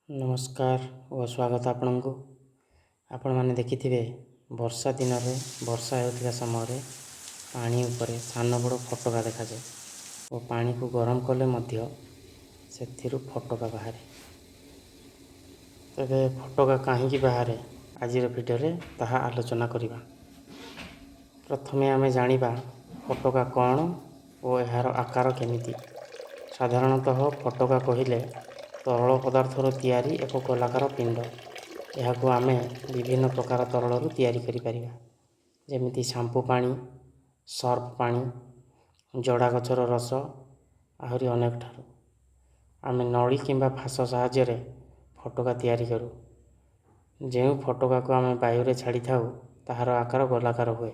ନମସ୍କାର ଓ ସ୍ୱାଗତ ଆପଣଙ୍କୁ। ଆପଣମାନେ ଦେଖିଥିବେ, ବର୍ଷା ଦିନରେ ବର୍ଷା ହେଉଥିବା ସମୟରେ ପାଣି ଉପରେ ସାନ ବଡ଼ ଫୋଟକା ଦେଖାଯାଏ ଓ ପାଣିକୁ ଗରମ କଲେ ମଧ୍ୟ ସେଥିରୁ ଫୋଟକା ବାହାରେ। ତେବେ ଫୋଟକା କାହିଁକି ବାହାରେ, ଆଜିର ଭିଡ଼ିଓରେ ତାହା ଆଲୋଚନା କରିବା। ପ୍ରଥମେ ଆମେ ଜାଣିବା ଫୋଟକା କ'ଣ ଓ ଏହାର ଆକାର କେମିତି। ସାଧାରଣତଃ ଫୋଟକା କହିଲେ ତରଳ ପଦାର୍ଥରୁ ତିଆରି ଏକ ଗୋଲାକାର ପିଣ୍ଡ। ଏହାକୁ ଆମେ ବିଭିନ୍ନ ପ୍ରକାର ତରଳରୁ ତିଆରି କରିପାରିବା, ଯେମିତି ସାମ୍ପୁ ପାଣି, ସର୍ଫ ପାଣି, ଜଡ଼ା ଗଛର ରସ, ଆହୁରି ଅନେକ ଠାରୁ। ଆମେ ନଳି କିମ୍ବା ଫାସ ସାହାଯ୍ୟରେ ଫୋଟକା ତିଆରି କରୁ। ଯେଉଁ ଫୋଟକାକୁ ଆମେ ବାୟୁରେ ଛାଡ଼ିଥାଉ, ତାହାର ଆକାର ଗୋଲାକାର ହୁଏ।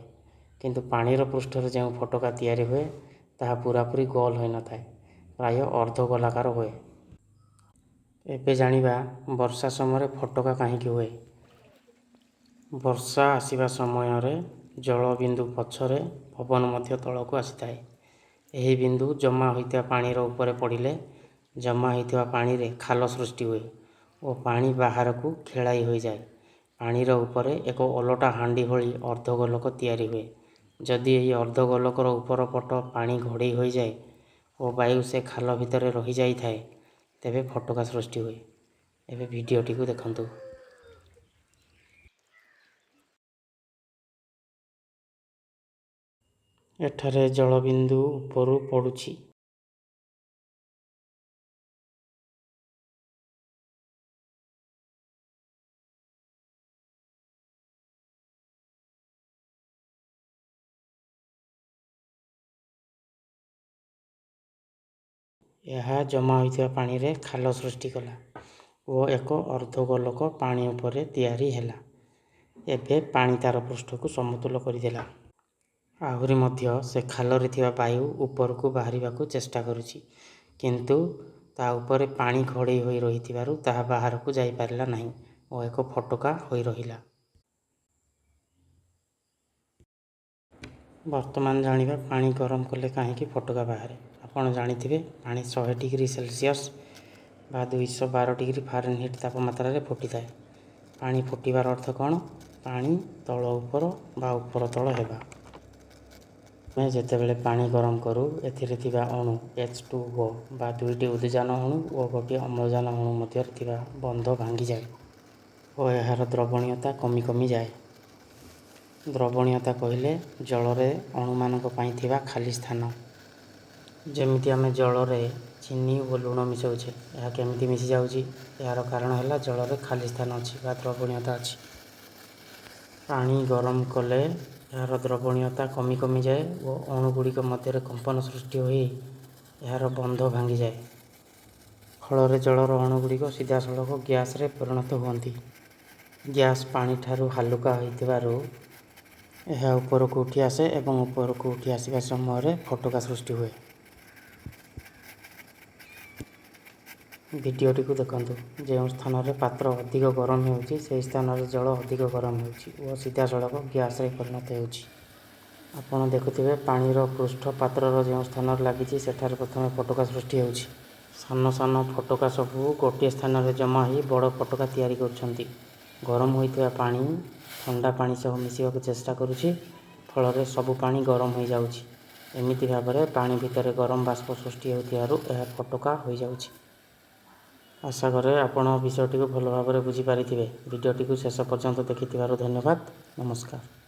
କିନ୍ତୁ ପାଣିର ପୃଷ୍ଠରେ ଯେଉଁ ଫୋଟକା ତିଆରି ହୁଏ, ତାହା ପୂରାପୂରି ଗୋଲ ହୋଇନଥାଏ, ପ୍ରାୟ ଅର୍ଦ୍ଧ ଗୋଲାକାର ହୁଏ। ଏବେ ଜାଣିବା ବର୍ଷା ସମୟରେ ଫୋଟକା କାହିଁକି ହୁଏ। ବର୍ଷା ଆସିବା ସମୟରେ ଜଳବିନ୍ଦୁ ପଛରେ ପବନ ମଧ୍ୟ ତଳକୁ ଆସିଥାଏ। ଏହି ବିନ୍ଦୁ ଜମା ହୋଇଥିବା ପାଣିର ଉପରେ ପଡ଼ିଲେ ଜମା ହୋଇଥିବା ପାଣିରେ ଖାଲ ସୃଷ୍ଟି ହୁଏ ଓ ପାଣି ବାହାରକୁ ଖେଳାଇ ହୋଇଯାଏ। ପାଣିର ଉପରେ ଏକ ଓଲଟା ହାଣ୍ଡି ଭଳି ଅର୍ଦ୍ଧଗୋଲକ ତିଆରି ହୁଏ। ଯଦି ଏହି ଅର୍ଦ୍ଧଗୋଲକର ଉପର ପଟ ପାଣି ଘୋଡ଼େଇ ହୋଇଯାଏ ଓ ବାୟୁ ସେ ଖାଲ ଭିତରେ ରହିଯାଇଥାଏ, ତେବେ ଫୋଟକା ସୃଷ୍ଟି ହୁଏ। ଏବେ ଭିଡ଼ିଓଟିକୁ ଦେଖନ୍ତୁ। ଏଠାରେ ଜଳବିନ୍ଦୁ ଉପରୁ ପଡ଼ୁଛି। ଏହା ଜମା ହୋଇଥିବା ପାଣିରେ ଖାଲ ସୃଷ୍ଟି କଲା ଓ ଏକ ଅର୍ଦ୍ଧଗୋଲକ ପାଣି ଉପରେ ତିଆରି ହେଲା। ଏବେ ପାଣି ତାର ପୃଷ୍ଠକୁ ସମତୁଲ କରିଦେଲା। ଆହୁରି ମଧ୍ୟ ସେ ଖାଲରେ ଥିବା ବାୟୁ ଉପରକୁ ବାହାରିବାକୁ ଚେଷ୍ଟା କରୁଛି, କିନ୍ତୁ ତା ଉପରେ ପାଣି ଘୋଡ଼େଇ ହୋଇ ରହିଥିବାରୁ ତାହା ବାହାରକୁ ଯାଇପାରିଲା ନାହିଁ ଓ ଏକ ଫୋଟକା ହୋଇ ରହିଲା। ବର୍ତ୍ତମାନ ଜାଣିବା ପାଣି ଗରମ କଲେ କାହିଁକି ଫୋଟକା ବାହାରେ। ଆପଣ ଜାଣିଥିବେ, ପାଣି 100 ଡିଗ୍ରୀ ସେଲସିୟସ୍ ବା 212 ଡିଗ୍ରୀ ଫାରେନହିଟ୍ ତାପମାତ୍ରାରେ ଫୁଟିଥାଏ। ପାଣି ଫୁଟିବାର ଅର୍ଥ କ'ଣ? ପାଣି ତଳ ଉପର ବା ଉପର ତଳ ହେବା। ଆମେ ଯେତେବେଳେ ପାଣି ଗରମ କରୁ, ଏଥିରେ ଥିବା ଅଣୁ H2O ବା ଦୁଇଟି ଉଦଜାନ ଅଣୁ ଓ ଗୋଟିଏ ଅମ୍ଳଜାନ ଅଣୁ ମଧ୍ୟରେ ଥିବା ବନ୍ଧ ଭାଙ୍ଗିଯାଏ ଓ ଏହାର ଦ୍ରବଣୀୟତା କମି କମିଯାଏ। ଦ୍ରବଣୀୟତା କହିଲେ ଜଳରେ ଅଣୁମାନଙ୍କ ପାଇଁ ଥିବା ଖାଲି ସ୍ଥାନ। ଯେମିତି ଆମେ ଜଳରେ ଚିନି ଓ ଲୁଣ ମିଶାଉଛେ, ଏହା କେମିତି ମିଶିଯାଉଛି? ଏହାର କାରଣ ହେଲା ଜଳରେ ଖାଲି ସ୍ଥାନ ଅଛି ବା ଦ୍ରବଣୀୟତା ଅଛି। ପାଣି ଗରମ କଲେ ଏହାର ଦ୍ରବଣୀୟତା କମି କମିଯାଏ ଓ ଅଣୁଗୁଡ଼ିକ ମଧ୍ୟରେ କମ୍ପନ ସୃଷ୍ଟି ହୋଇ ଏହାର ବନ୍ଧ ଭାଙ୍ଗିଯାଏ। ଫଳରେ ଜଳର ଅଣୁଗୁଡ଼ିକ ସିଧାସଳଖ ଗ୍ୟାସରେ ପରିଣତ ହୁଅନ୍ତି। ଗ୍ୟାସ୍ ପାଣିଠାରୁ ହାଲୁକା ହୋଇଥିବାରୁ ଏହା ଉପରକୁ ଉଠି ଆସେ ଏବଂ ଉପରକୁ ଉଠି ଆସିବା ସମୟରେ ଫୋଟକା ସୃଷ୍ଟି ହୁଏ। ଭିଡ଼ିଓଟିକୁ ଦେଖନ୍ତୁ। ଯେଉଁ ସ୍ଥାନରେ ପାତ୍ର ଅଧିକ ଗରମ ହେଉଛି, ସେହି ସ୍ଥାନରେ ଜଳ ଅଧିକ ଗରମ ହେଉଛି ଓ ସିଧାସଳଖ ଗ୍ୟାସରେ ପରିଣତ ହେଉଛି। ଆପଣ ଦେଖୁଥିବେ, ପାଣିର ପୃଷ୍ଠ ପାତ୍ରର ଯେଉଁ ସ୍ଥାନରେ ଲାଗିଛି, ସେଠାରେ ପ୍ରଥମେ ଫୋଟକା ସୃଷ୍ଟି ହେଉଛି। ସାନ ସାନ ଫୋଟକା ସବୁ ଗୋଟିଏ ସ୍ଥାନରେ ଜମା ହୋଇ ବଡ଼ ଫୋଟକା ତିଆରି କରୁଛନ୍ତି। ଗରମ ହୋଇଥିବା ପାଣି ଥଣ୍ଡା ପାଣି ସହ ମିଶିବାକୁ ଚେଷ୍ଟା କରୁଛି, ଫଳରେ ସବୁ ପାଣି ଗରମ ହୋଇଯାଉଛି। ଏମିତି ଭାବରେ ପାଣି ଭିତରେ ଗରମ ବାଷ୍ପ ସୃଷ୍ଟି ହେଉଥିବାରୁ ଏହା ଫୋଟକା ହୋଇଯାଉଛି। ଆଶା କରେ ଆପଣ ବିଷୟଟିକୁ ଭଲ ଭାବରେ ବୁଝିପାରିଥିବେ। ଭିଡ଼ିଓଟିକୁ ଶେଷ ପର୍ଯ୍ୟନ୍ତ ଦେଖିଥିବାରୁ ଧନ୍ୟବାଦ। ନମସ୍କାର।